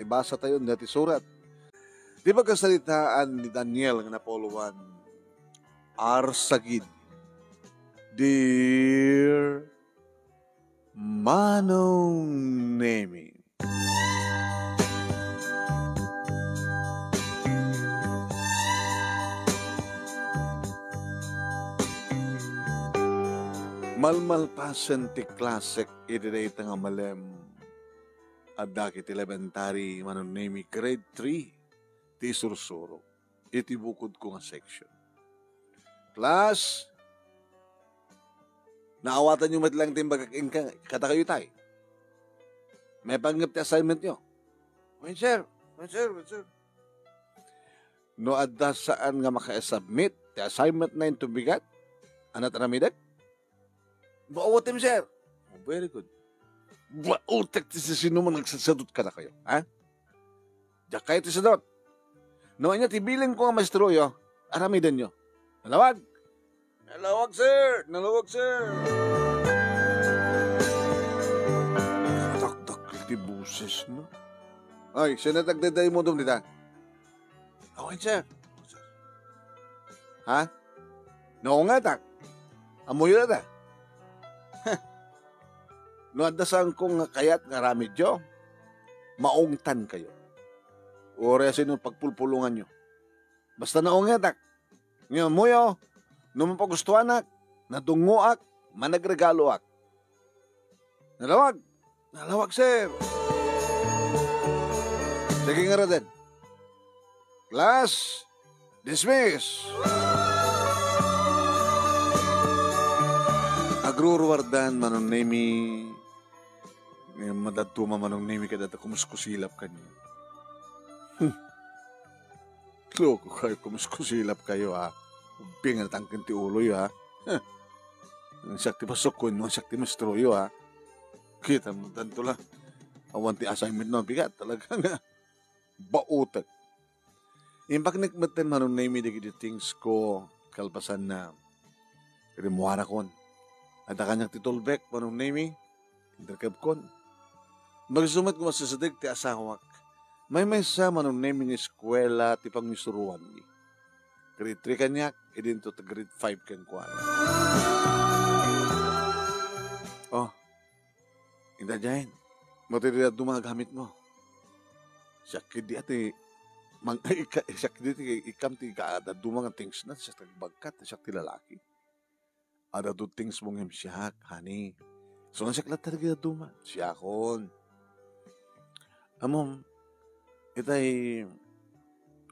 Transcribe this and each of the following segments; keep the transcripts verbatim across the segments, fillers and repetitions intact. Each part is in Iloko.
ibasa tayo dati surat. Di ba kasaritaan ni Daniel nga napuluan? Arsagid. Dear Manong Nemi. Malmalpasen ti klasek iti dayta nga malem. Adda ket ti elementary, Manong Nemi, grade three ti isursuro iti bukodko nga section. Class, naawatanyo met lang ti imbagak kenka-, kadakayo tay. Maipangngep ti assignmentyo. Wen, sir. Wen, sir. Wen, sir. No adda saan nga makaisubmit ti assignmentna inton bigat, ania ti aramidek? Bautem, sir. Oh, very good. Bautek ti sisino man nagsasadot kadakayo, ha? Diak kayo ti sadot. No ania ti bilin ko nga maestroyo, aramidenyo. Nalawag? Nalawag, sir. Nalawag, sir. Dakdak ti boses, no? Ay, sino nagdaydaymudom dita? Awan, sir. Ha? Naungetak? Ammoyo dayta? No adda saanko nga kayat nga aramidyo, maungtankayo. Uray sino pagpulpulonganyo. Basta naungetak. Ngem ammoyo, no mapagustuanak, nadungoak, managregaloak. Nalawag. Nalawag, sir. Sige ngaruden. Class, dismiss. Agruruardan, Manong Nemi. Ngem madaduma, Manong Nemi, ket adda kumuskusilap kaniak. Hmm. Loko kayo, kumuskusilap kayo, ha? Ubing, natangken ti uloyo, ha? Huh. Siak ti pasukon, no siak ti maestroyo, ha? Kitam, tanto la. Awan ti assignment, no? Bigat talaga nga. Bautek. Impaknek metten, Manong Nemi, dagiti things ko, kalpasanna, rimmuarakon. Adda kaniak ti tulbek, Manong Nemi, interkebkon. Magsumet ko masasadeg ti asawak. Maymaysa, Manong Nemi, nga eskuela ti pangisuroanmi. Grade three kaniak, idinto ti grade five kenkuana. Oh, Inda diay, mati ti dadduma nga gamitmo. Siak ketdi a ti mang-, ika-, siak ketdi ti ikam ti ka-, dadduma nga things na, siak ti agbagkat, siak ti lalaki. Adda ti things mo ngem siak, honey. So, nga siak latta dagiti dadduma, siakon. Ammom, itay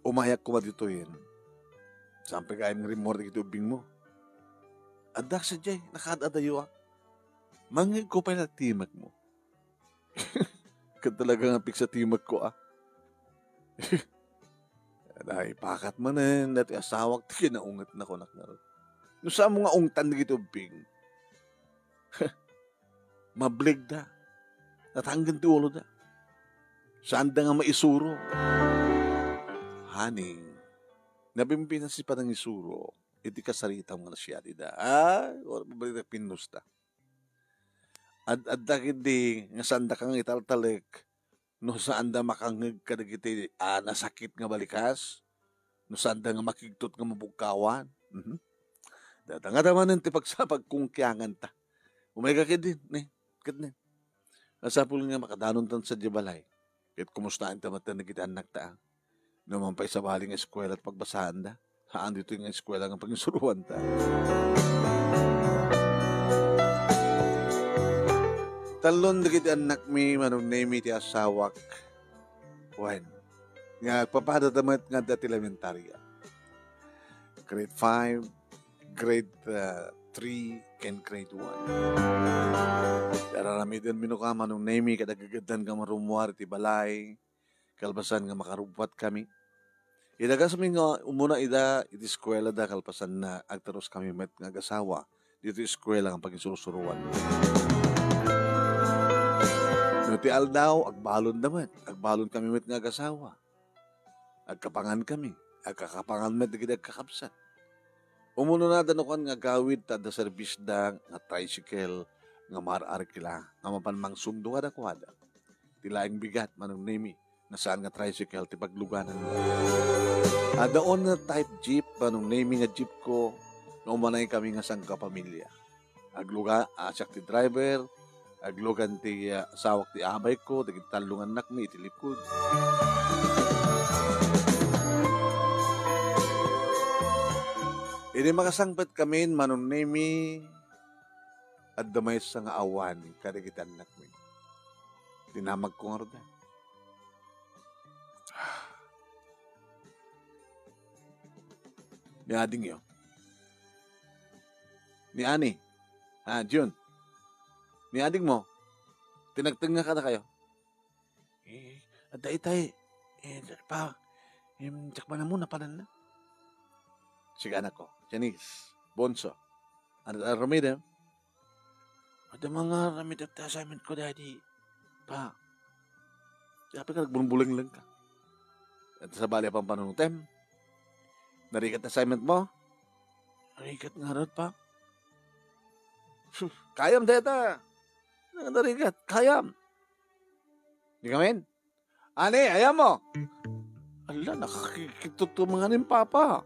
umayak koma ditoyen. Saan pay gayam nga rimmuar dagiti ubbingmo? Addak sadiay, nakaad-adayoak. Mangngegko pay la ti timekmo. Ket talaga nga piksa timekko, a. Naipakat manen daytoy asawak ti kinaungetna, kunak ngarud. No saanmo nga ungtan dagiti ubbing, mablegda. Natanggen ti uloda. Saanda nga maisuro. Honey, napimpinas ti panangisuro iti kasaritam nga nasiat ida. Ay, wala pa bali pinnusta. Ad-, adda ketdi nga saandaka nga italtalek no saanda makangngeg kadagiti, a, nasakit nga balikas, no saanda nga makigtot nga mabugkawan. Mhm. Dayta ngata manen ti pagsapagkungkianganta. Umayka ketdi, ne, ketdi. Masapul nga makadanontan sadiay balay. Ket kumustaenta met dagiti annakta, a? No man pay sabali nga eskuela ti pagbasaanda, haan ditoy nga eskuela nga pangisuroanta. Tallon dagiti annakmi, Manong Nemi, ti asawak. Wen, nga agpapadada met nga adda ti elementaria. Grade five, grade, ah, three, ken grade one. Araramidenmi no ka, Manong Nemi, ket aggagetdan nga marummuar iti balay, kalpasan nga makarubbuatkami. Idagasmi nga umuna ida iti eskuelada, kalpasanna, agtaruskami met nga agasawa ditoy eskuela nga pangisurusuroan. No ti aldaw, agbalonda met. Agbalon kami met nga agasawa. Agkapangan kami. Agkakapangan met dagiti agkakabsat. Umunonada no kuan nga agawid ta adda serbisda nga tricycle nga maar-arkila nga mapan mangsundo kadakuada. Ti laeng bigat, Manong Nemi, Nasaan nga tricycle ti paglugananna. Adda owner type jeep, Manong Nemy, nga jeep ko, nga umanay kami nga sangkapamilya. Agluga, a, siak ti driver, aglugan ti, a, asawak ti abay ko, dagiti tallo nga annakmi iti likod. Idi makasangpet kamin, Manong Nemy, adda maysa nga awan kadagiti annakmi. Dinamagko ngarud. Ni adingyo. Ni Ani. Ah, Jun. Ni adingmo. Tinagtengnga kadakayo. Eh, adda itay. Eh, pa, em, diak man ammo napananna. Sige, anakko. Janice, Bonso. Ano, ano, Romero? Adda nga aramidek ti assignment ko, Daddy. Pa. Apay ka nagbulbulengngeng ka? Ita sabali a pampanunotem? Narigat ti assignment mo? Narigat ngarud, Pa. Kayam dayta. Narigat, kayam. Di ngamin? Ani, ayanmo? Ala, nakakikituttumangan ni Papa.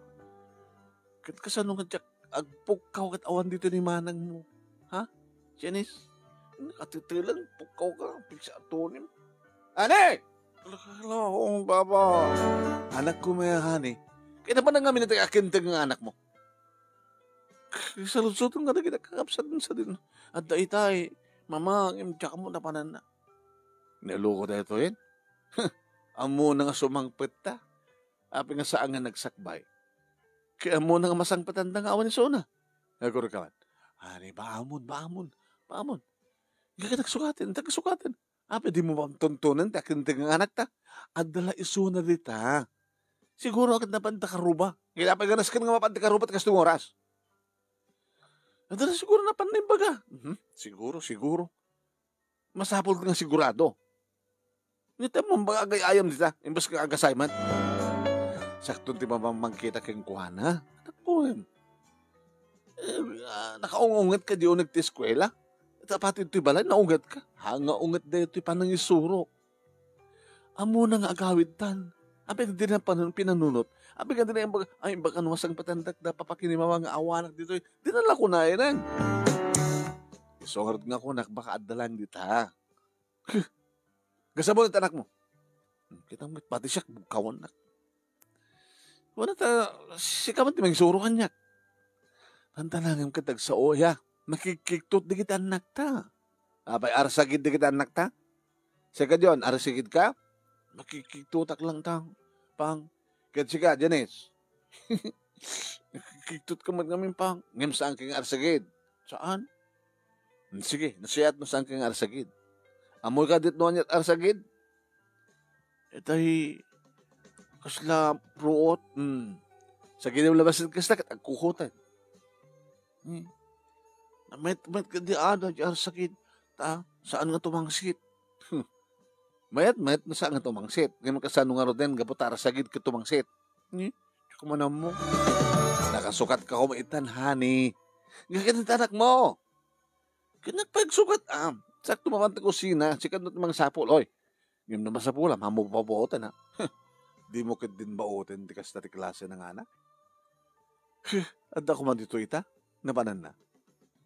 Ket kasano nga diak agpukkaw ket awan ditoy ni manangmo? Ha? Janice? Nakatitilaw, pukkaw ka, pigsa atonim. Ani! Ala, ala, oo, Papa. Anakko, may, honey. Kaya na ba nang amin iti akinteg nga anakmo? Saludsodon nga dagiti kakabsat sadino. Adda itay, Mama, ngem diak ammo napananna. Naloko daytoyen? Ammona nga sumangpet ta. Apay nga saan nga nagsakbay? Ket ammona nga masangpetanda nga awan isuna. Nagurkawan. Ani, baamon, baamon, baamon. Nga nagsukaten, nagsukaten. Apay dimo pagtuntunen ti akinteg nga anakta? Adda la isuna dita. Siguro ket napan ta karuba. Ngem apay nga nasken nga mapan ti karuba ti kastoy nga oras? Adda la siguro napan imbaga. Mhm. Siguro, siguro. Masapul nga sigurado. Ngem ta imbaga agay-ayam dita, imbes nga ag-assignment. Sakton ti mamamangkita kenkuana. Anakko, em. Eh, ah, nakaung-unget ka di uneg ti eskuela? Ta pati itoy balay, naunget ka. Ha, nga unget daytoy panangisuro. Ammona nga agawidtan. Apay nga dina panan-, pinanunot. Apay nga dina imbag-, ay, baka no masangpetandak da papakinimawa nga awanak ditoy. Dina la kunaen. Isu ngarud nga kunak, baka adda laeng dita. Gasabon ti anakmo. Hmm, kita met pati siak, bugkawannak. Wen ta, sika met ti mangisuro kaniak. Nantanangem ket agsao, ya. Nakikiktot dagiti annakta. Apay, arsagid dagiti annakta? Sika, John, arsagid ka? Nakikiktotak lang ta, Pang. Ket sika, Janice? Nakikiktot ka met ngamin, Pang. Ngem saan ka nga arsagid? Saan? Hmm, sige, nasayaat no saan ka nga arsagid. Ammoy ka dit no aniat arsagid? Itay, kasla pruot, hmm. Sagidem labasit kasta ket agkukutan. Hmm. Namet-met ka di ada, di arsagid. Ta, saan nga tumangsit? Mayat-mayat na saan nga tumangsit. Ngem kasano ngaruden, gapu ta arsagid ket tumangsit? Ni, di ko manammo. Nakasukat ka koma itan, honey. Nga ket ti anakmo. Ket nagpagsukat, ah. Sakto mapan ti kusina, sika no ti mangsapul, oy. Ngem no masapulam, ammo babaoten, ha? Dimo ket din baoten ti kasta ti klase nga anak? Adda koma ditoy ita? Napananna.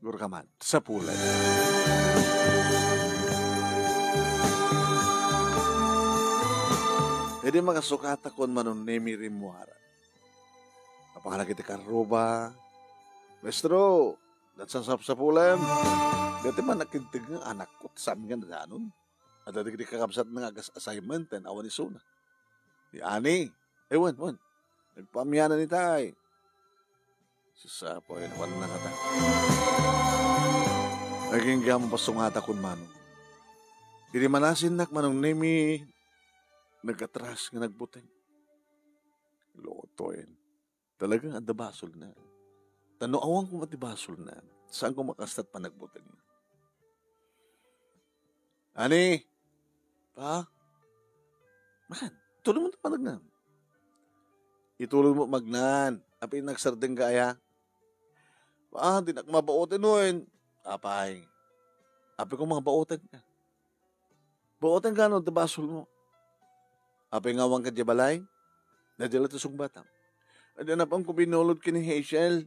Gurkaman, sapulan. Idi makasukatakon Manong Nemy rimmuaran. Apalagi ti karruba. Maestro, nagsasapsapulem. Dati man nakinteg nga anakko, saan nga nadanon? Adda dagiti kakabsatna nga agas-assignment, ten awan isuna. Ni Ani, eh, wen, wen. Nagpaamianan itay. Sisapay, napan na kata. Naging gam pasungatakon, Manong. Idi manasinnak, Manong Nemy, nagkatras nga nagbuteng. Lotoyen. Talagang adda basolna. Ta no awan koma ti basolna, saan koma kasta ti panagbutengna. Ani? Pa? Man, tulong mo ti panagnan. Itulong mo magnan. Apay nagsardeng ka aya? Pa, di nak mabaoten wen. Apay. Apay kung mabaoten ka. Baoten ka no, ti basol mo. Apay nga awan ka diay balay? Daydiay la ti sungbatam. Adda napanko binulod ken ni Hazel.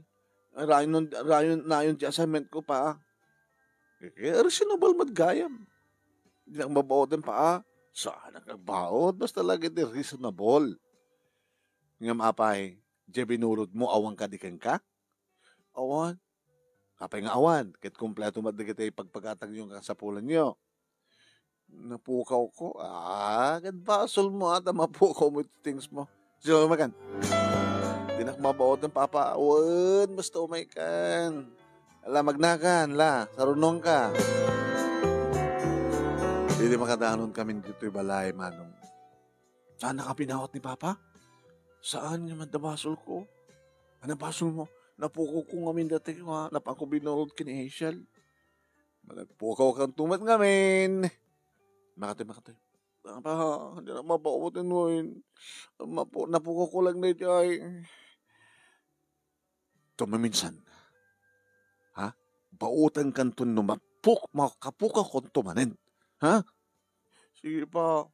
Rayon, rayon, nayon ti assignment ko, Pa. Eh, reasonable met gayam. Dinak mabaoten, Pa. Saanak agbaod, basta lagi ti reasonable. Ngem apay, diay binulodmo, awan kadi kenka? Awan. Apay nga awan, ket kompleto met dagiti pagpagatangyo ken kasapulanyo. Napukawko. Ah, ket basolmo a ta mapukawmo iti things mo. Sige, umaykan. Dinak mabaoten, Papa. Wen, basta umaykan. La, magnakan, la. Sarunongka. Idi makadanon kami ditoy balay, Manong. Saannaka binaot ni Papa? Saan nga adda basolko? Ano basolmo? Napukawko ngamin daytoy, ha? Napanko binulod ken ni Hazel. Nagpukawkanto met ngamin. Makatoy, makatoy. Papa, dinak mabaoten wen. Mapu-, napukawko laeng daytoy. Ket maminsan, ha? Baotenkanto no mapuk-, makapukawkanto manen. Ha? Sige, Pa.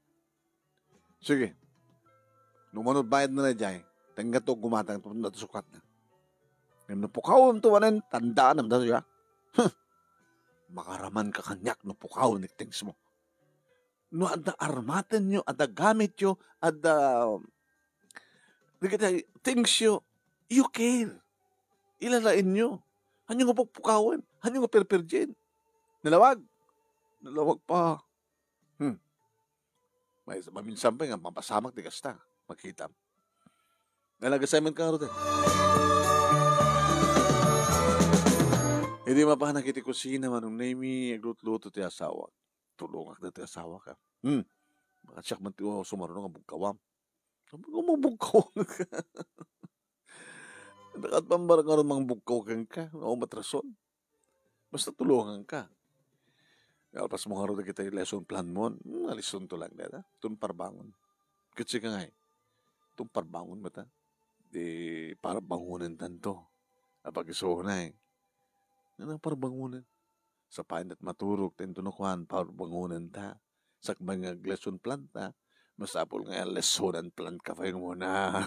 Sige. No umano ti bayadna daydiay, tenggato gumatang tapno adda sukatna. Ngem no pukawemto manen, tandaanam daytoy, ha? Huh. Makaramanka kaniak no pukawen ti things mo. No adda armatenyo, adda gamityo, adda, dagiti thingsyo, you care. Ilalaenyo. Ania nga pukpukawen? Ania nga perperdien? Nalawag? Nalawag, Pa. Hmm. May, maminsan pay nga mapasamak ti kasta. Makitam. Nalagasay man ka ngarud, eh. Idi mapanak iti kusina, Manong Nemy, aglutluto ti asawak. Tulongak daytoy asawak, ah. Hmm. Baka siak man ti sumaruno nga bugkawam. Sabi ko, mabugkaw ka. Dakat pambarang nga mangibugkaw kenka. Awan met rason. Basta tulonganka. Kalpasmo ngarud dagiti lesson plan mo, hmm, alisonto laeng dayta. Ton parbangon. Ket sika ngay, ton parbangon met, ah. Di parbangonentanto. Apag-isu unay. Ngana parbangonen? Sapay met maturog ta inton no kuan, parbangonenta. Sakbay nga ag-lesson planta, masapul nga lesson plan ka pay muna.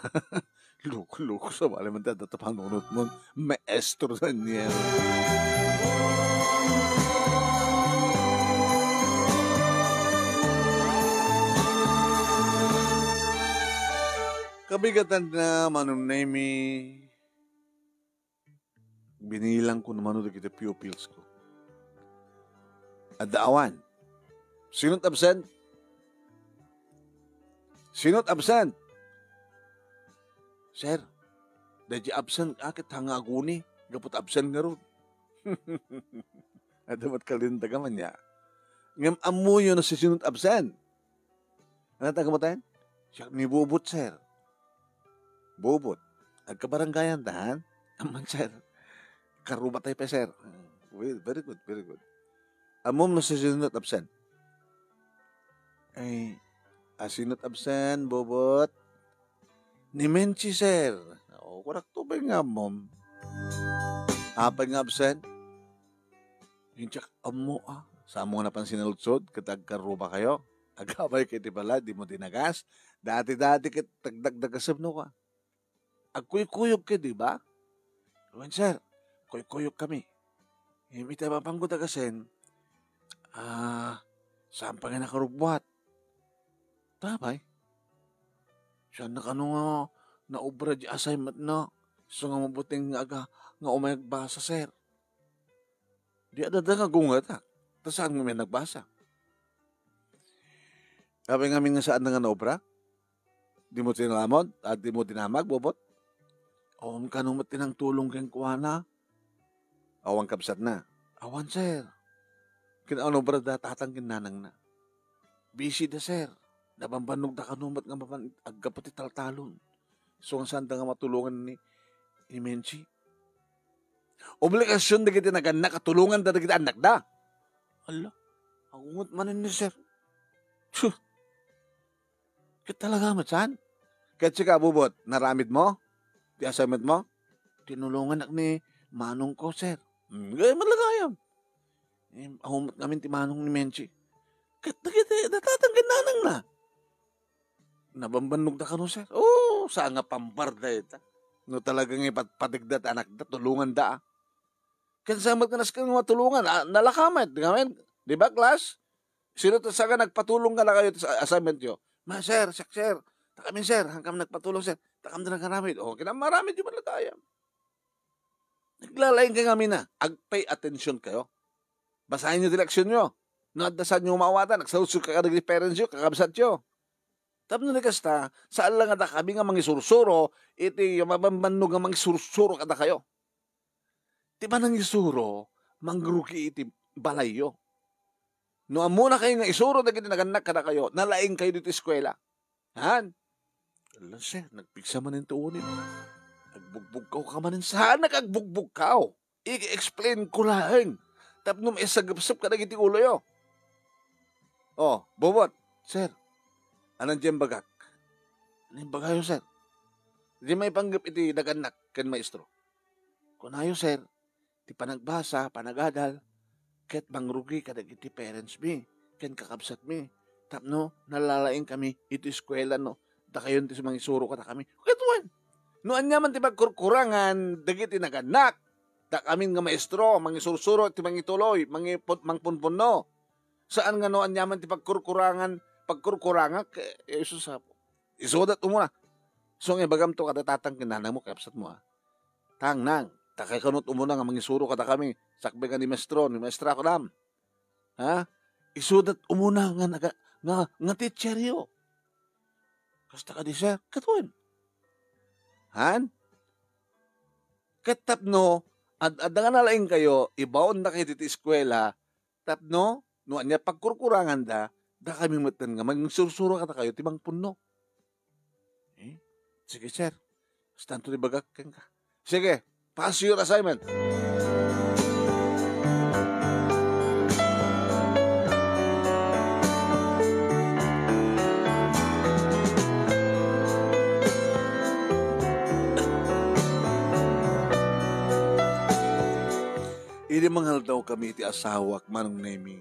Loko-loko, sabali man ti adda ta panunotmon, Maestro Daniel. Kabigatanna, Manong Nemy, binilangko no mano dagiti pupils ko. Adda awan. Sino't absent? Sino't absent? Sir, daydi absent a ket nga aguni, gapu ta absent ngarud. Adda met kalintagaman ya. Ngem ammoyo no sisino't absent? Ano taga mo tayo? Siak ni Bubot, sir. Bubot. Agkabarangayan ta, han? Amman, sir. Karuba tayo pa, sir. Well, very good, very good. Amom no sisino't absent? Ay, asino't absent, Bubot? Ni Menchi, sir. O, kunak to ba nga amom? Apay nga absent? Injak ammo, ah. Saan mo nga napan sinaludsod ket agkaruba kayo? Agabay kayo ti balay, di mo dinagas. Dati-dati ket tagdagdagasem no ka. Agkuykuyog kayo, di ba? Wen, sir, kuykuyog kami. Ngem iti mapanko dagasen, ah, saan pa nga nakarugbuat? Tapay. Saan na kano nga naubra di assignment na? So nga mabuting nga aga, nga umay agbasa, sir. Di adda nga gungatak. Ta saan nga may nagbasa? Apay ngamin nga saan na nga naobra? Di mo tinamod? At di mo dinamag, Bobot? Awan kano met ti nangtulong kenkuana? Awan kabsat na? Awan, sir. Kinaobra da tatang ken nanang na. Busy da, sir. Nabambannog da kano met nga mapan aggapu ti taltalon. So, nga saan da nga matulongan ni, ni Menchi? Obligasion dagiti nagannak a tulongan da dagiti annakda. Ala, agungot manen ni sir. Phew. Ket talaga met saan? Ket sika, Bubot, naramid mo? Ti assignment mo? Tinulongan ak ni manong ko, sir. Hmm, gayam, malagayam. Eh, awan met ngamin ti manong ni Menchi. Ket dagiti, natatang ken nanang na. Nabambannog da kano, sir? Oo, saan nga pambar dayta. No talaga nga ipatpategda ti anakda, tulonganda, a. Ken sa met nga nasken nga matulongan, a, nalaka met, ngamin, di ba, class? Sino ti sa nga nagpatulong kadakayo ti sa-, assignment yo? Ma, sir, siak, sir. Takam, sir, hankam nagpatulong, sir. Takam da nagaramid. O, kinamaramid yo man la gayam. Naglalaing kayo ngamin a. Agpay attention kayo. Basaen yo ti leksion yo. No adda saan yo maawatan, agsaludsod kayo kadagiti parents yo, kakabsat yo. Tapno ni kasta, saan la nga dakami nga mangisursuro, iti mabambannog nga mangisursuro kadakayo. Ti panangisuro, mangrugi iti balayyo. No ammona kayo nga isuro dagiti nagannak kadakayo, nalaing kayo ditoy eskuela. Han? Ala, sir, nagpigsa manen ti unit. Agbugbugkaw ka manen. Saan nga agbugbugkaw? I-explain ko laeng. Tapno maisagepsep kadagiti uloyo. O, Bobot, sir. Anan diay imbagak? Ano imbagayo, sir? Di maipanggep iti nagannak ken maestro. Kunayo, sir, ti panagbasa, panagadal, ket mangrugi kadagiti parents mi ken kakabsat mi. Tapno nalalaing kami iti eskuela no dakayon ti sumangisuro kadakami. Ket wen, no ania man ti pagkurkurangan dagiti nagannak, dakamin nga maestro, mangisursuro ti mangituloy, mangipun-, mangpunpunno. Saan nga no ania man ti pagkurkurangan, pagkurkurangan, ke-, eh, isus apo. Isudat umuna. So, nga ibagamto kada tatang ken nanangmo, kakabsatmo, a. Tang, nang, dakay kanut umuna nga mangisuro kadakami, sakbay nga ni maestro, ni maestra, kunam. Ha? Isudat umuna nga naga-, nga, nga teacheryo. Kasta kadi, sir? Ket wen. Han? Ket tapno, ad-, adda nga nalaing kayo, ibaonda kayo ditoy eskuela, tapno, no ania pagkurkuranganda, dakami metten nga mangsursuro kadakayo ti mangpunno. Eh? Sige, sir. Bastanto ti bagak kenka. Sige, pass your assignment. Idi mangaldaw kami iti asawak, Manong Nemi,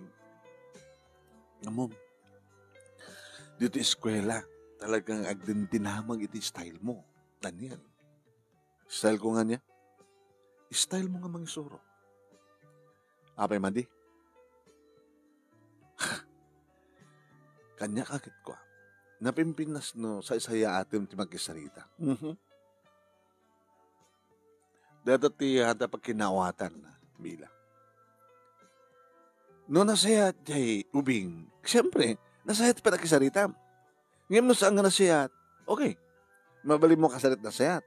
ammom, ditoy eskuela, talagang agdindinamag iti style mo, Daniel. Style ko nga niya. Style mo nga mangisuro. Apay madi? Kaniak ket kua, napimpintas no saysayaatem ti makisarita. Mhm. Dayta ti adda pagkinaawatan, Bila. No nasayaat jay ubing, siyempre, nasayaat ti panakisaritam. Ngem no saan nga nasayaat, okay. Mabalinmo a kasarit nasayaat.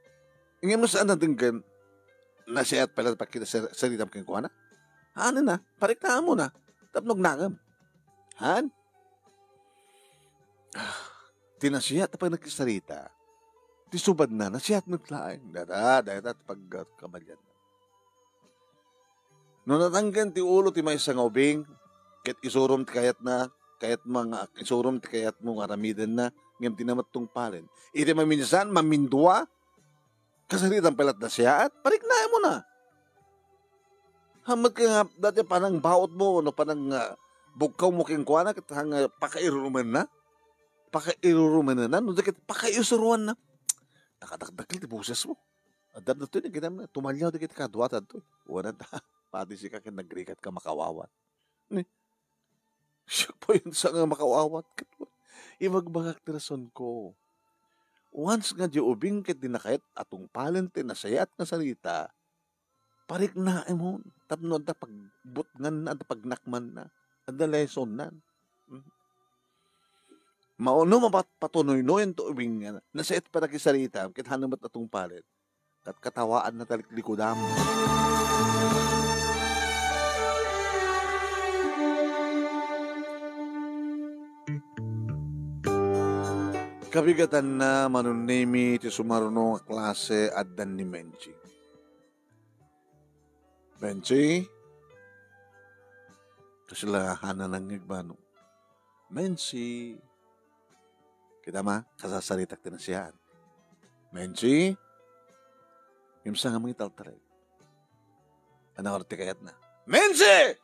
Ngem no saan a denggen, nasayaat pay la ti pakkinasar-, saritam kenkuana. Haanenna, pariknaem muna. Tapno agnangem. Haan? Ah, ti nasayaat a panakisarita, ti subadna, nasayaat met laeng. Dayta, dayta ti pagkabalian. No natangken ti ulo ti maysa nga ubing, ket isurom ti kayatna, kayatmo nga isurom ti kayatmo nga aramidenna, ngem dina met tungpalen. Iti maminsan, mamindua, kasaritam pay la ti nasayaat, pariknaem muna. Haan met ka nga, dayta panangbautmo, no panang, ah, bugkawmo kenkuana, ket haan nga pakairurumenna. Pakairurumenna, no di ket pakaisuroanna. Nakadakdakkel ti bosesmo. Adda daytoy, nakitam na, tumalliaw dagiti kaduada daytoy. Wana ta, pati sika ken nagrikatka makawawat. Ni, siak pay sa nga makawawat ket ibagbagak ti rasonko. Once nga di ubing ket di nakayat a tungpalen ti nasayaat nga sarita, pariknaemon tapno adda pagbutnganna, adda pagnakmanna, adda lessonnan. Hmm. Mao no mapat-, patunoynoyen ti ubing nga nasayaat panakisarita ket haan met a tungpalen. Kat-, katawaanna taliklikudam. Kabigatanna, Manong Nemi, ti sumaruno nga klase addan ni Menchi. Menchi? Kasla haanna nangngeg, Manong. Menchi. Kita ma, kasasaritak ti nasayaat. Menchi? Ngem sa nga mangitaltalek. Ania ti kayatna? Menchi!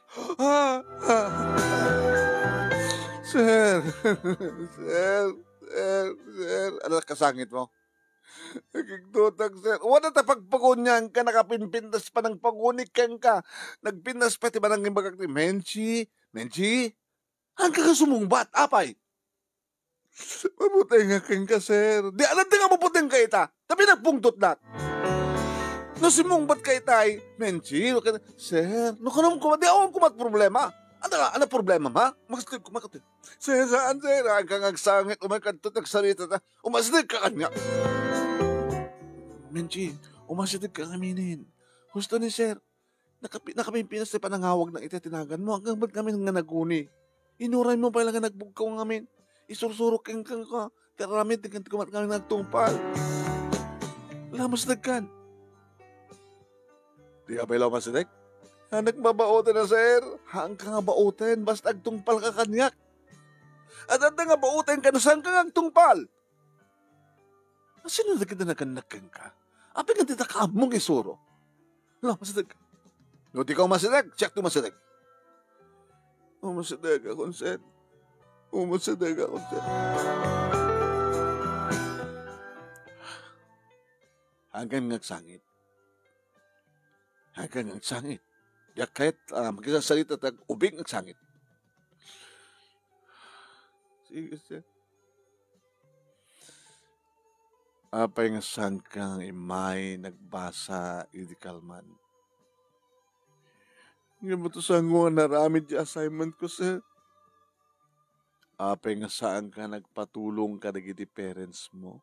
Sir! Sir! Sir! Sir! Ano kasangit mo? Nagigtutak, sir. Wala ta pagpagunian ka, nakapimpintas pa nang paguni kenka. Nagpintas pa ti manang imbagak ni Menchi. Menchi, haan ka nga sumungbat, apay? Mabuteng nga kenka, sir. Di, alam ti nga mabuteng ka ita. Tapi nagpungtot na. No simungbat ka itay, Menchi, sir, no kanam kuma, di awan kuma problema. Ano, ano problema, ma? Mas, kuma, sir, saan, sir? Haan ka nga agsangit, umay kadto, tagsarita ta. Umasideg ka kaniak. Menchi, umasideg ka ngaminen. Husto ni sir. Nakapi-, nakapimpinas ti panangawag na iti tinagan mo. Aggapu met ngamin nga naguni. Inuray mo pay la nga nagbugkaw ngamin. Isursurok kenka. Ti aramid ti kumat ngamin nga agtungpal. Lamas dagkan. Di ka pay la umasideg? Nagbabaoten a, sir. Haan ka nga baoten. Basta agtungpal ka kaniak. At adda nga baoten ka no saan ka nga agtungpal. Sino dagiti nagannak kenka? Apay nga dita ka ammong isuro? Lo, masideg. No, di ka umasideg, siak ti umasideg. Umasideg akon, sir. Umasideg akon, sir. Haan ka nga agsangit. Haan ka nga agsangit. Diak kayat, ah, makisasarita ta ubing agsangit. Sige, sir. Apay nga saan ka nga immay nagbasa idi kalman? Ngem no saan nga naramid ti assignment ko, sir? Apay nga saan ka nagpatulong kadagiti parents mo?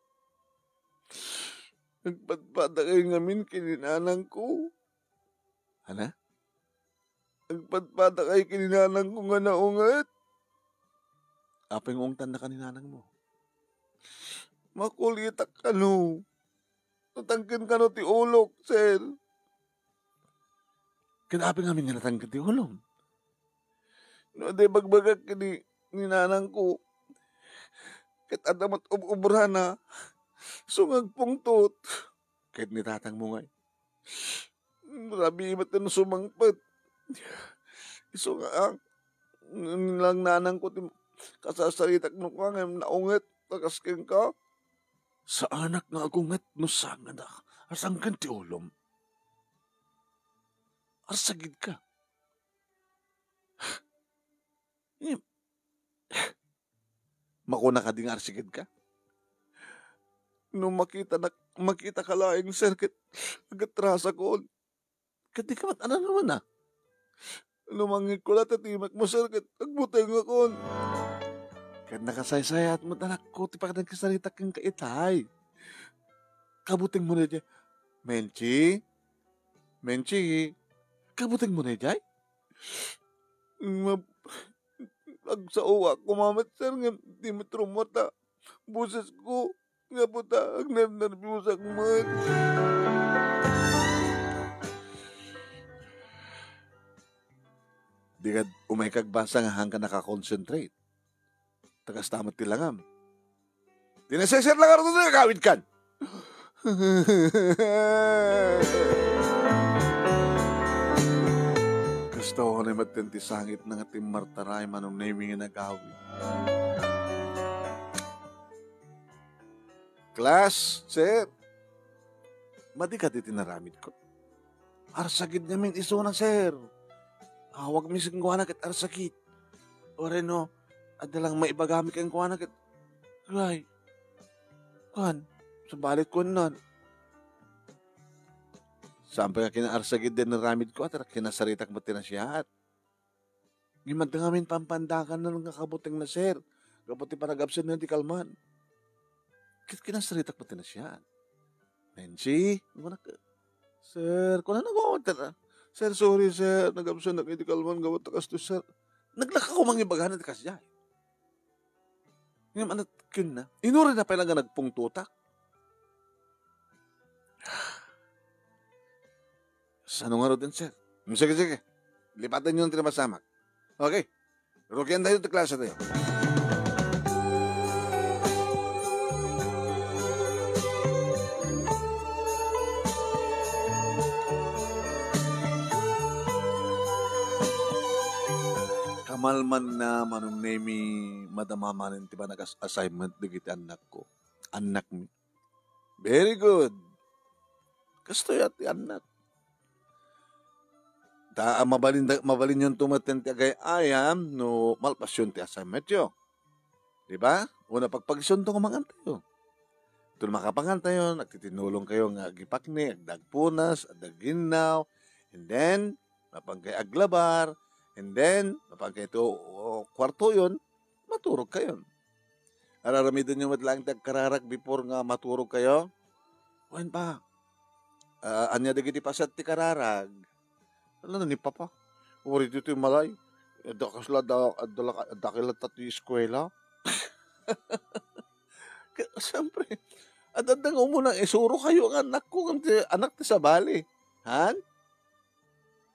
Nagpadpadakay ngamin ken ni nanangko. Ana? Nagpadpadakay ken ni nanangko nga naunget. Apay nga ungtannaka ni nanangmo? Makulitak kano. Natangken kano ti ulok, sir. Ket apay ngamin nga natangken ti ulom? No adda ibagbagak ken ni, ni nanangko, ket adda met ub-ubrana, isu nga agpungtot. Ket ni tatangmo ngay? Rabii met no sumangpet. Isu nga, ah, ni nanangko ti kasasaritak no kua nga naunget ta kas kenka. Saanak nga agunget no sangada. Asangken ti ulom? Arsagidka. Ngem, makuna kadi nga arsagidka? No makita nak-, makitaka laeng, sir, ket agatrasakon. Ket di ka met ananamana. No mangngegko la ti timek mo, sir, ket agbutengakon. Ket nakasaysayat met, anakko, ti panagkasaritak kenka itay. Kabuteng mo na diay. Menchi? Menchi? Kabuteng mo na diay? Mab-, agsaoak koma met, sir, ngem di met rummuar ta bosesko. Nga puta, agnernerbiosakon met. Di kad umay kagbasa nga haan ka nakakonsentrate. Ta kasta met ti langam. Ti naserser la ngarud ti agawidkan. Kastoy met ti sangitna nga timmartaray, Manong Nemi nga nagawid. Class, sir, madi kadi ti naramidko? Arsagid ngamin isuna, sir. Awagmi kenkuana ket arsagid. Uray no, adda lang maibagami kenkuana ket, ay, kuan, sabali kuan nan. Saan pay nga kinaarsagid ti naramidko, at kinasaritak met ti nasayaat. Ngem adda ngamin pampandakanna nga kabutengna, sir, gapu ti panagabsenna ti kalman. Ket kinasaritak met ti nasayaat. Menchi, kunak, sir, kunana, sir, sorry, sir, nagabsenak iti kalman gapu ta kastoy, sir. Naglaka ko mangibagana ti kasdiay. Ngem ania kenna? Inurayna pay la nga nagpungtotak. Sano ngaruden, sir? Mm, sige, sige. Lipatenyo ti napasamak. Okay. Rugiantayo ti klasetayo. Kamalmanna, Manong Nemi, madama manen ti panagas-assignment dagiti annakko. annakmi. Very good. Kastoy ti annak. Ta, ah, mabalin da, mabalinyonto met ti agay-ayam no malpasyon ti assignmentyo. Di ba? Una, pagpagisyonto nga mangantayo. Itoy makapangantayo, agtitinulongkayo nga agipakni, adda agpunas, adda agginnaw, and then, mapankayo aglabar, and then, mapankayo to, o, kuartoyon, maturogkayon. Ar-aramidenyo met laeng ti agkararag before nga maturogkayo. Wen pa, ah, ania dagiti paset ti kararag? Ala, ni Papa, uray ditoy malay. Adda kasla, adda, adda la-, adda kay latta ti eskuela. Ka-, siyempre, adda, adda nga umuna nga isurokayo nga annakko, ngem ti anak ti sabali. Han?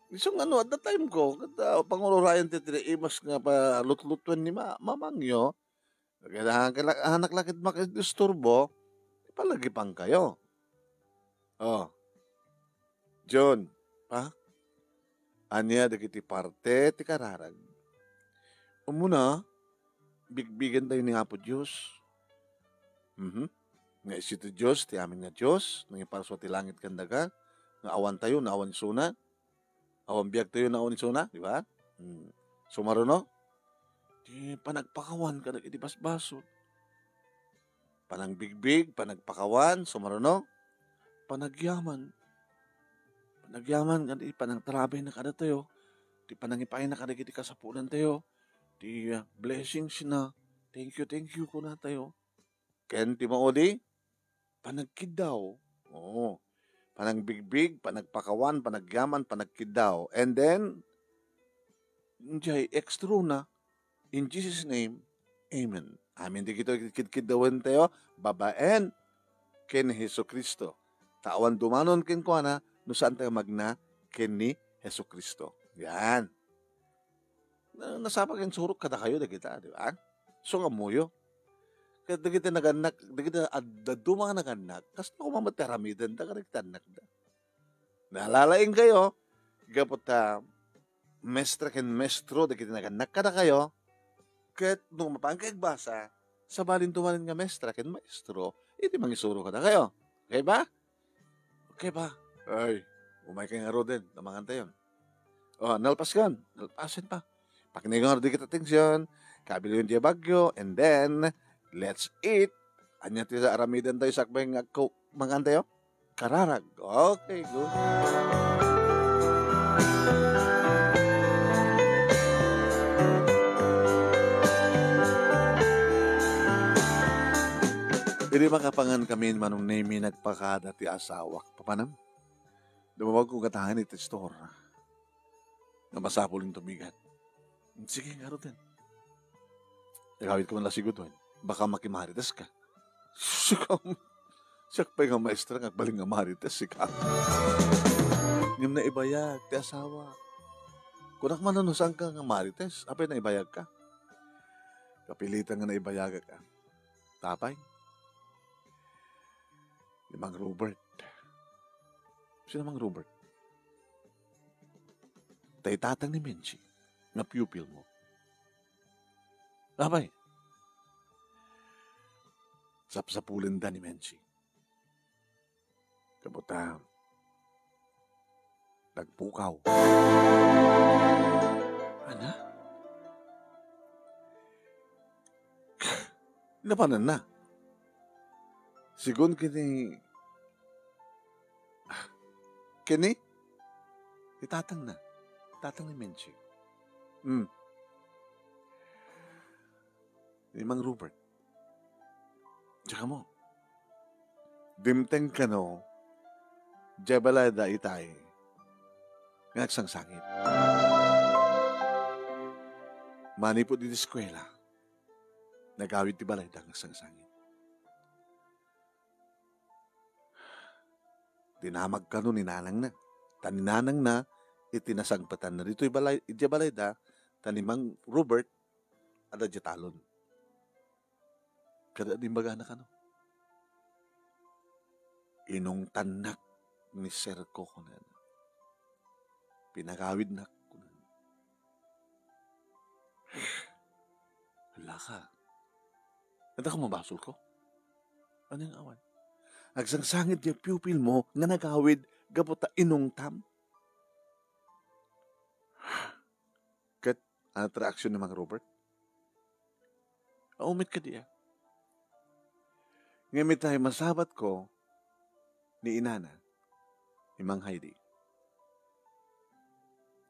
Isu nga no, adda time ko, ket, ah, pangururayan ti, ti imas nga palutlutuen ni ma-, mamangyo. Kailangan, kailangan, anak la ket makidisturbo, ipalagipangkayo. Oh. John, pa? Ania dagiti parte ti kararag? Umuna, bigbigentayo ni Apo Dios. Mhm. Nga isu ti Dios, ti amin nga Dios, nangiparsua ti langit ken daga, nga awantayo no awan isuna, awan biagtayo no awan isuna, di ba? Hmm. Sumaruno, ti panagpakawan kadagiti basbasol. Panangbigbig, panagpakawan, sumaruno, panagyaman. Panagyaman, kadagiti panangtarabay na kadatayo, ti panangipaay na kadagiti kasapulantayo, ti, ah, blessings na, "Thank you, thank you," kunatayo. Ken ti maudi, panagkiddaw. Oo. Panangbigbig, panagpakawan, panagyaman, panagkiddaw. And then, jay extra na, in Jesus' name, amen. Amin dagitoy kidkiddawentayo, babaen ken ni Jesu-Cristo. Ta awan dumanon kenkuana no saantayo magna ken ni Jesu-Cristo. Yan. Na, nasapa nga insurok kadakayo dagita, di ba? So, nga ammoyo. Ket dagiti nagannak, dagiti ad-, dadduma nga nagannak, kasta koma met ti aramidenda kadagiti annakda. Naalalaingkayo, gapu ta mestra ken maestro dagiti nagannak kadakayo, ket no mapankayo agbasa, sabalinto manen nga mestra ken maestro iti mangisuro kadakayo. Okay ba? Okay ba? Ay, umaykayo ngaruden, ta mangantayon. O, nalpaskan, nalpasen pa. Paknigor dagiti attention, kabilayon diay bagyo, and then, let's eat. Ania ti aramidentayo sakbay nga agko-, mangantayo? Kararag. Okay, good. Idi makapangan kami, Manong Nemi, nagpakada ti asawak. Papanam? Dumawagko gatahen iti store nga masapul nga tumigat. Sige, ngaruden. Agawidko man la sigud, wen. Baka makimarites ka. Siak, siak pay nga maestra nga agbalin nga marites, sika. Ngem naibayag ti asawa. Kunak man no saanka nga marites, apay naibayagka? Kapilitan nga naibayagak, a. Apay? Ni Mang Robert. Sino Mang Robert? Tay tatang ni Menchi, nga pupil mo. Apay, sapsapulenda ni Menchi. Kabuta, nagpukaw. Ana? Napananna. Sigun ken ni, ken ni? Ni tatangna. Tatang ni Menchi. Hmm. Ni Mang Robert. Tsaka mo, dimteng kano, diay balayda itay nga agsangsangit. Manipud iti eskuela, nagawid ti balayda nga agsangsangit. Dinamag kano ni nanangna. Ta ni nanangna, iti nasangpetanna ditoy balay, idiay balayda, ta ni Mang Robert, adda diay talon. Kada imbagana kano, "Inungtannak ni Serko," kunana. "Pinagawidnak," kunana. Hala ka. Adda ka mabasolko? Ania nga awan? Agsangsangit ti pupil mo nga nagawid gapu ta inungtam? Ket ano ti reaksyon ni Mang Robert? Aumit kadi a. Ngem itay masabatko ni inana, ni Mang Heidi.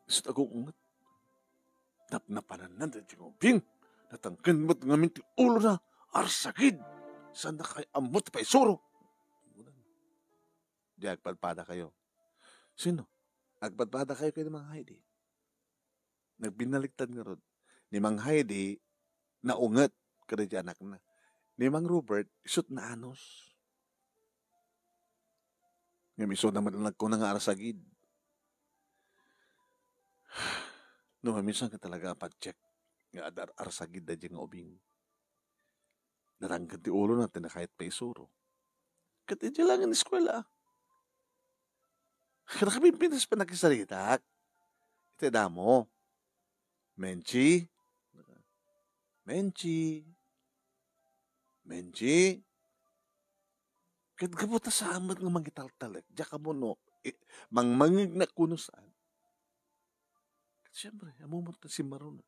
Isut' agungonget. Napnapananna daydiay nga ubing. Natangken met ngamin ti ulona. Arsagid! Saan na kay ammo ti paisuro? Di agpadpadakayo. Sino? Agpadpadakayo ken ni Mang Heidi. Nagbinnaliktad ngarud. Ni Mang Heidi, naunget kadagiti anakna. Ni Mang Robert, isut' naanus. Ngem isuna met la nagkuna nga arsagid. No, maminsan ka talaga a pagcheck nga adda arsagid daydiay nga ubing. Natangken ti ulona, ti na kayat paisuro. Ket idiay la nga eskuela. Ket nakabimbinas pay nakisaritak. Iti damo. Menchi. Menchi. Menchi. Ket gapu ta saan met nga mangitaltalek, diak ammo no, i-, mangmangngegna kuno saan. Ket siempre, ammo met ti simmarona.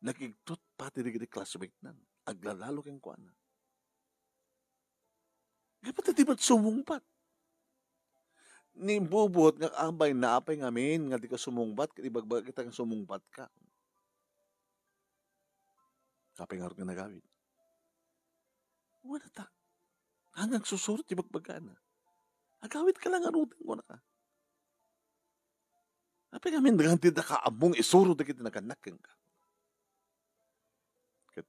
Nagigtot pati dagiti classmate-na. Aglalalo kenkuana. Gapu ta di met sumungbat. Ni Bubot nga, "Abay, apay ngamin nga dika sumungbat, ket ibagbaga kita nga sumungbatka." Apay ngarud nga nagawid? Wala ta. Haan nga agsursuro ti bagbagana. Agawidka la ngaruden, kunaka. Apay ngamin nga dika ammo nga isuro dagiti nagannak kenka? Ket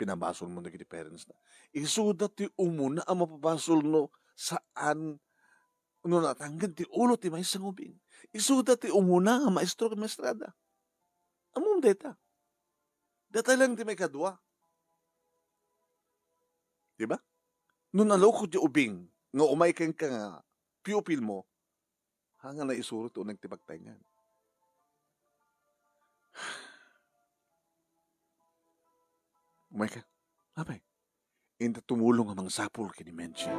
pinabasolmo dagiti parents-na. Isuda ti umuna a mapabasol no saan, no natangken ti ulo ti maysa nga ubing. Isuda ti umuna nga maestro ken maestrada. Ammom dayta. Dayta laeng ti maikadua. Di ba? No nalukod ti ubing nga umay kenka nga pupilmo, haan nga naisuro ti uneg ti pagtaengan. Umay ka. Apay, inta tumulong a mangsapul ken ni Menchi.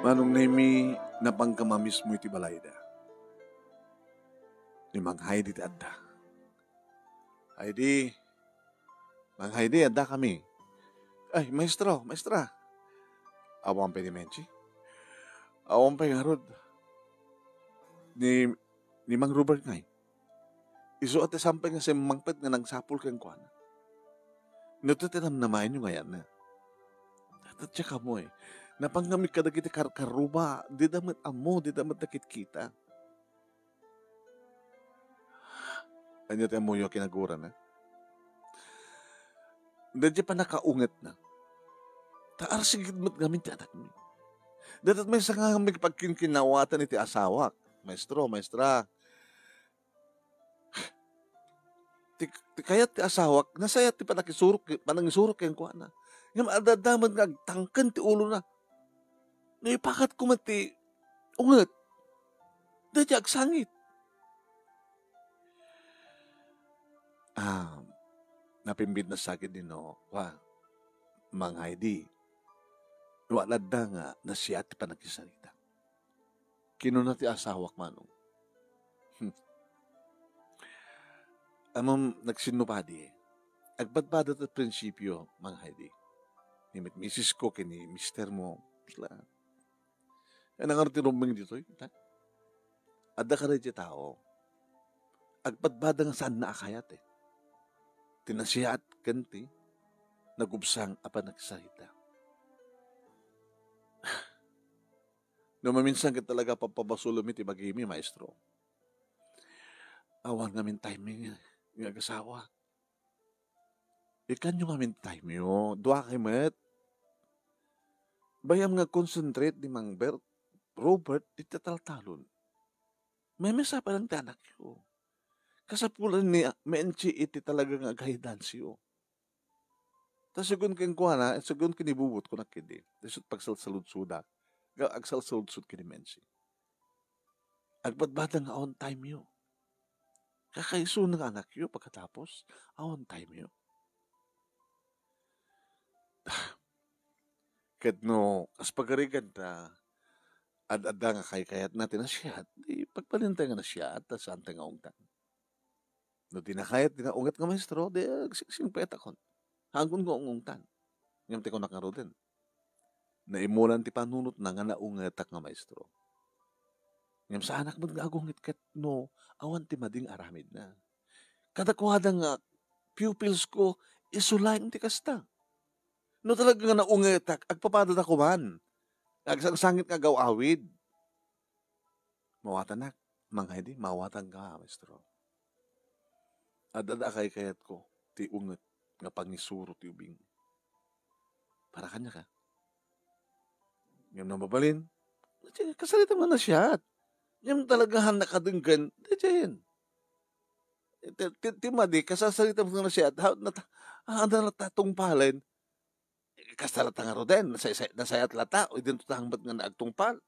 Manong Nemi, napangka mamismo iti balayda. Ni Mang Heidi ti adda. Heidi, Mang Heidi, addakami. Ay, maestro, maestra. Awan pay ni Menchi? Awan pay ngarud ni, ni Mang Robert ngay? Isu a ti saan pay nga simmangpet nga nagsapul kenkuana. No ti tinamnamaenyo nga ayanna. Tatya kamo eh. Napangngegmi kadagiti karkaruba, dida met ammo, dida met nakitkita. Ania ti ammoyo a kinagurana? Daydiay pannakaungetna. Ta arsigid met ngamin ti anakmi. Dayta maysa nga makipagkinkinawatan iti asawak. Maestro, maestra. Ti, ti kayat ti asawak, nasayaat ti panakisuro, panangisuro kenkuana. Ngem adda met nga agtangken ti ulona. No ipakatko met ti unget, daydiay agsangit. Ah, napimbit na sakit din, no? Wa, Mang Heidi. Wa ladda nga nasiyaat ti panagkisarita. Kinuna ti asawak, Manong. Hmm. Ammom, nagsinno padi. Agpadpada ti prinsipio, Mang Heidi. Ni met misis ko ken ni mister mo, sila. Ay, nangar ti rumbeng ditoy, ta? Adda kadagiti tao. Agpadpada nga saanna a kayat, eh. Ti nasiyaat ken ti nagubsang a panagsarita. No maminsan ket talaga papabasolem iti bagimi, maestro. Awan ngamin timing nga agasawa. Ikkanyo ngamin timeo. Dua kay met. Bay-am nga concentrate ni Mang Bert, Robert, iti taltalon. Maymaysa pa lang ti anakyo. Kasapulan ni Menchi iti talaga nga guidance yo. Ta segun kenkuana, segun ken ni Bubot, kunak idi. Isut' pagsalsaludsodak. Ga-, agsalsaludsod ken ni Menchi. Agpadpada nga on time yo. Kakaisuna nga anakyo pagkatapos, awan timeyo. Ket no, kas pagarigan ta, ad-adda nga kaykayatna ti nasiat, di pagbalinta nga nasiat, ta saanta nga ungtan. No di nakayat ti naunget nga maestro, di agsingsingpetakon. Haanko nga ungungtan. Ngem ti kunak ngaruden, naimulan ti panunotna nga naungetak nga maestro. Ngem saanak met nga agunget ket no awan ti madi nga aramidna. Kadakuada nga pupils ko, isu laeng ti kasta. No talaga nga naungetak, agpapadada koman. Agsangsangit nga agaw-awid. Mawatanak, Mang Heidi, mawatanka, maestro. Ad-adda a kaykayatko ti unget nga pangisuro ti ubing. Para kaniak. Ngem no mabalin, kasarita nga nasiat. Ngem talaga han nakadenggen, daydiayen. Ti, ti, ti madi, kasasarita nga nasiat, ha, nata-, ha, na natatungpalen. Kasta latta ngaruden, nasay-, say-, nasayat latta, o idinto ta hangbat nga naagtungpal.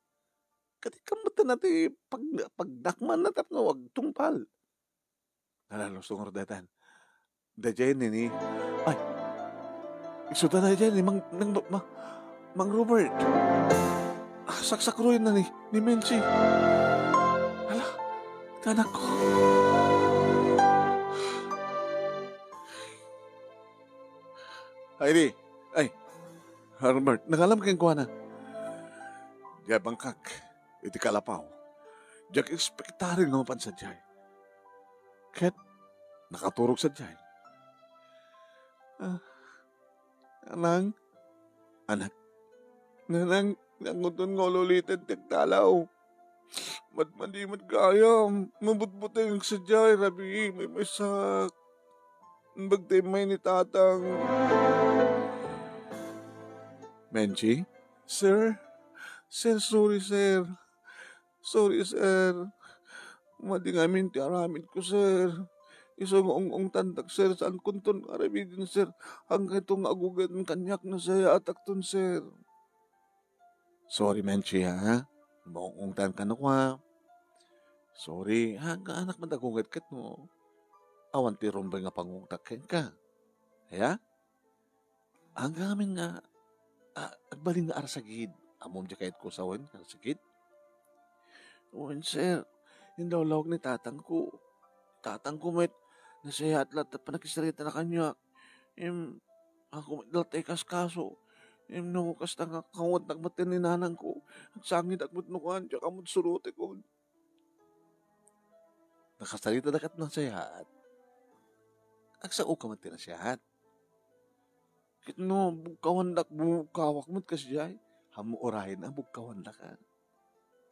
Kadi kammatan na ti pag-, pagdakman na tapno agtungpal. Nalalusto ngarud daytan. Daydiay nini. Ay! Isuda daydiay ni Mang, Mang, Ma-, Mang Robert. Ah, saksakroyen na ni, ni Menchi. Hala, ti anak ko. Ay, di. Ay, Herbert, nangalam kenkuana. Diay bangkak, iti kalapaw. Diak ekspektaren nga mapan sadiay. Ket nakaturog sadiay. Ah, Nanang, anak, Nanang, nakunton nga ululitan ti agdalaw. Madmadi met gayam, mabutbuteng sadiay, rabii, maymaysak. Imbag ti immay ni Tatang. Menchi? Sir? Sir, sorry, sir. Sorry, sir. Madi ngamin ti aramidko, sir. Isu nga ung-ungtandak, sir, saankonton nga aramiden, sir. Haanto nga agugayen kaniak, nasayaatakton, sir. Sorry, Menchi, ha? Maung-ungtan ka no kua. Sorry, ha? Kaanak met agugayen ket no awan ti rumbeng nga pangungtak kenka. Aya? Amin nga, ah, agbalin nga arsagid. Ammom diay kayatko sawen nga arsagid? Wen, sir. Inlawlawag ni tatangko. Tatangko met, nasayaat latta ti panakisarita na kaniak. Em, ako met latta ikaskaso. Em, no kasta nga kawannak met ni nanangko, agsangidak met no kuan, diak ammo surotekon. Nakasaritada ket nasayaat. Agsaoka met ti nasayaat. Ket no bugkawandak, bugkawak met kasdiay, ammo urayen a bugkawandak, a.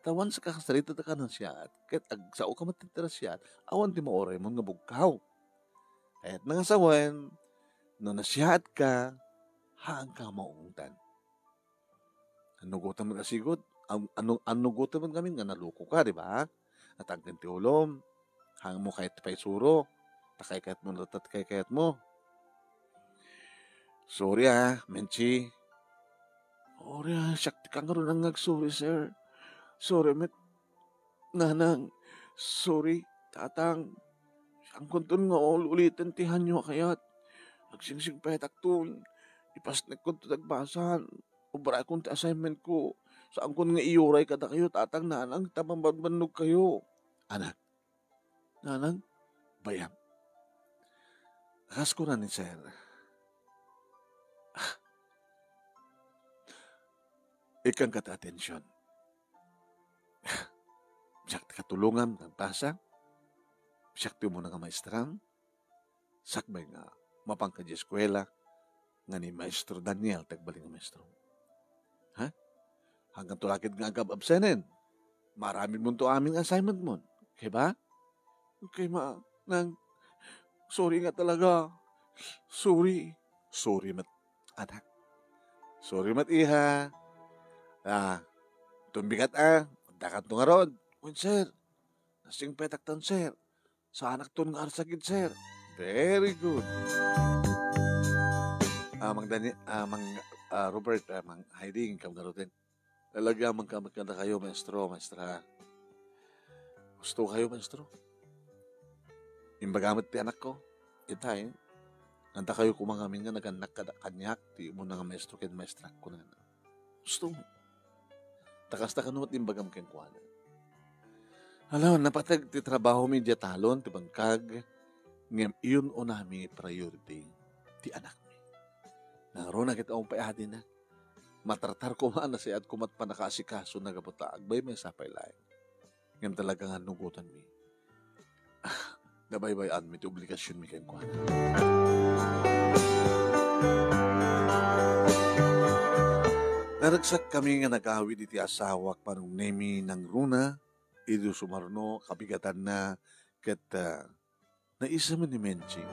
Ta once a kasaritada ket nasayaat, ket agsaoka met ti nasayaat, awan ti mauraymon nga bugkaw. Kayatna nga sawen, no nasayaatka, haanka maungtan. Annugotem met a sigud, an-, annu-, annugotem met ngamin nga nalukoka, di ba? Natangken ti ulom, haanmo kayat ti paisuro, ta kaykayatmo latta ti kaykayatmo. Sorry, ah, Menchi. Sorry, ah, siak ti kangarod nga agsorry, sir. Sorry met, Nanang. Sorry, Tatang. Saankonton nga ul-uliten ti haanyo a kayat. Agsingsingpetakton. Ipasnekkonto ti agbasan. Ubrakon ti assignmentko. Saankon nga iyuray kadakayo, Tatang, Nanang, ta mabannogkayo. Anak, Nanang, bay-am. Kas kuna ni Sir, ah, ikkanka ti atension. Siak ti katulongam nga agbasa. Siak ti umuna nga maestram. Sakbay nga mapanka idiay eskuela nga ni Maestro Daniel ti agbalin nga maestro. Ha? Haankanto la ketdi nga agab-absenen. Maaramidmonto amin nga assignmentmon. Okay ba? Okay, ma, nang, sorry nga talaga. Sorry. Sorry met, anak. Sorry met, iha. Ah, tumbigat, ah. Addakanto ngarud. Wen, sir. Nasingpetakton, sir. Saanakton nga arsagid, sir. Very good. Ah, Mang Dani-, ah, Mang, ah, Robert, ah, Mang Heidi, inka ngaruden. Lalagyamanka met kadakayo, maestro, maestra. Husto kayo, maestro. Imbaga met ti anakko, itay, adda kayo koma ngamin nga nagannak kada kaniak ti umuna nga maestro ken maestra, kunana. Gusto mo? Ta kasta kano met imbagam kenkuana. Hala, napateg ti trabahomi idiay talon ti bangkag, ngem iyon unami priority ti anakmi. Nangruna ket awan pay adina. Matartar koma, nasayaat koma ti pannakaasikaso na gapu ta agbaybay sa pay laeng. Ngem talaga nga nugotanmi. Nabaybay-anmi ti obligasionmi kenkuana. Naragsakkami nga nagawid iti asawak, Manong Nemi, nangruna, idi sumarno, kabigatanna, ket, ah, naisem ni Menchi.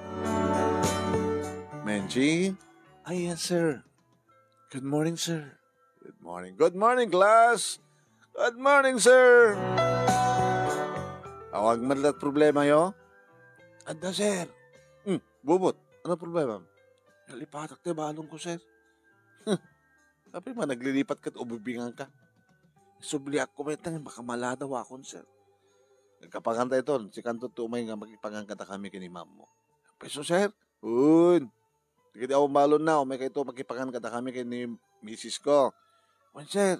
Menchi? Ay, yes, sir. Good morning, sir. Good morning. Good morning, class. Good morning, sir. Awag man la't problema yo? Adda, sir. Hmm, bubot. Ano problema? Nalipatak ti balon ko, sir. Apay man naglilipat ket ubibingan ka? Subliak ko met nga makamaladaw akon, sir. Nagkapangan ta iton, sikanto ti umay nga makipangan kadakami ken ni ma'am mo. Peso, sir? Un. Dagiti awan balonna, umay kayto makipangan kadakami ken ni misis ko. Wen, sir.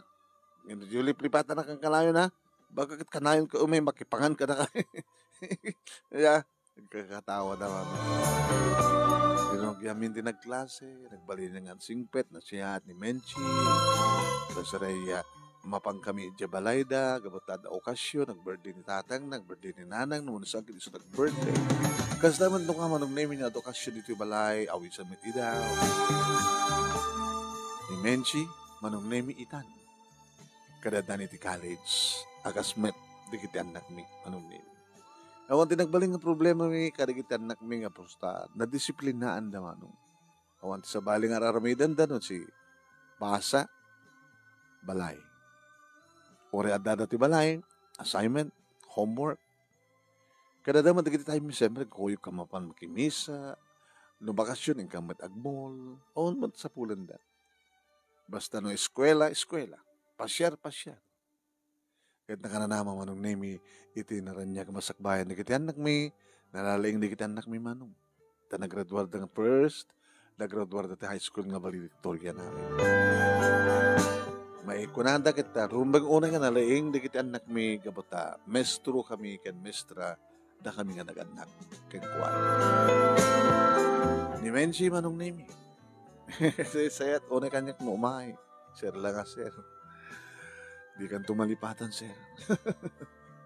Ngem diyo liplipatan a kanayon, ha? Baka ket kanayon ka umay makipangan kadakami. Ya, nagkakatawa naman. Tinugyamin ti nagklase, nagbalin nga singpet, nasiyaat ni Menchi. Tapos aray, ah, mapan kami idiay balayda, gapu ta adda okasyon, nag-birthday ni tatang, nag-birthday ni nanang, no, saan ket isu nag-birthday. Kasta met no ka, Manong Nemi, nga adda okasyon ditoy balay, awisan met ida. Ni Menchi, Manong Nemi, itan. Kadadani ti college, a kas met, dagiti annakmi, Manong Nemi. Awan ti nagbalin nga problemami kadagiti annakmi nga pusta, nadisiplinaanda, Manong. Awan ti sabali nga ar-aramidenda no si basa, balay. Uray addada ti balay, assignment, homework. Kadada met dagiti time, siyempre, kuyog ka mapan makimisa, no bakasyon, inka met agmall, awan met sapulenda. Basta no eskwela, eskwela. Pasiar, pasiar. Ket nakananama, Manong Nemi, iti naraniag a masakbayan dagiti annakmi, nalalaing dagiti annakmi, Manong. Ta nagraduarda nga first, nagraduarda ti high school nga valedictorian amin. Maikunada ket ta, rumbeng unay nga nalaing dagiti annakmi gapu ta maestro kami ken maestra da kami nga nagannak kenkuana. Ni Menchi, Manong Nemi. Sayat, unay kaniak no umay. Sir la nga, sir. Dikanto malipatan, sir.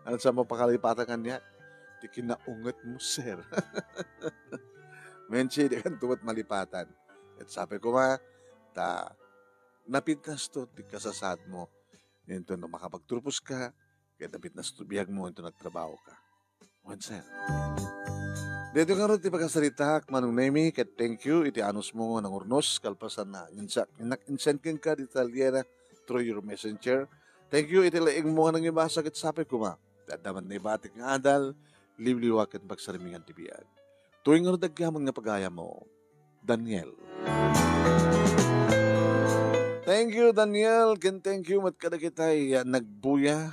Ano sa mapakalipatan kaniak? Ti kinaunget mo, sir. Menchi, dikanto met malipatan. Ket sapay koma, ta napintas to ti kasasaad mo. Inton no makapagturpos ka, ket napintas to biag mo inton nagtrabaho ka. Wen, sir. Daytoy ngarud ti pakasaritaak, Manong Nemi, ket thank you iti anus mo nga nangurnos, kalpasan na insa-, nak-, insend kenka dita liera through your messenger. Thank you iti laing mo nga nangibasa ket sapay koma. Ti adda met naibatik nga adal, liwliwa ken pagsarmingan ti biag. Tuy ngarud agyaman nga pagayam mo, Daniel. Thank you, Daniel, ken thank you met kadagitay, ah, nagbuya